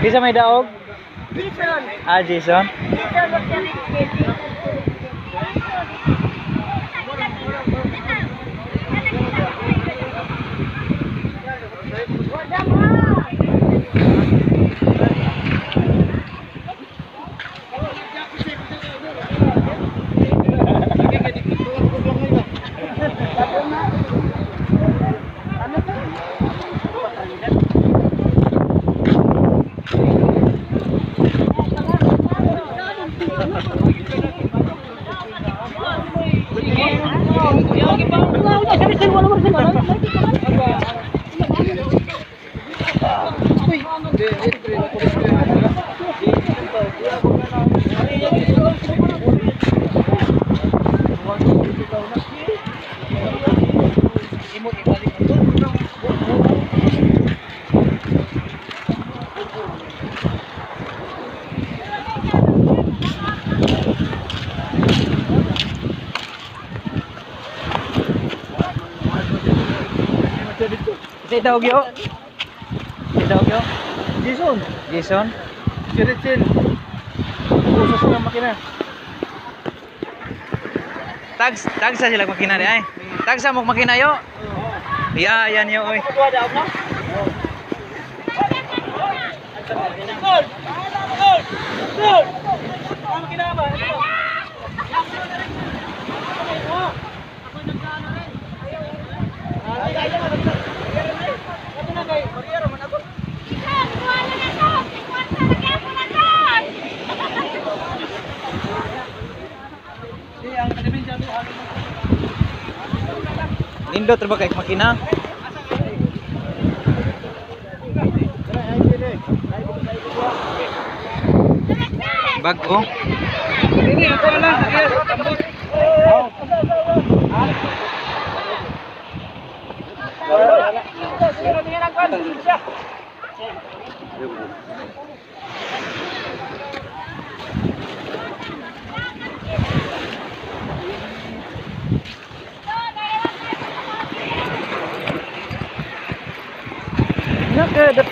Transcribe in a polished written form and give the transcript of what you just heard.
Isa may daog? Jason. Ah, Jason. Jason, wag ka rin. Isa daog yo. Isa daog yo. Jason. Jason. Si Ritzel. Usas ng makina. Tags tagsa sila makina di ay. Tagsa mo makina yo. Ya, yan yo oy. Gol! Gol! Gol! Ang makina ba? Nindot ra ba kay makina? Bag-o. Ini ako lang. Yes, tambot. Nakadap.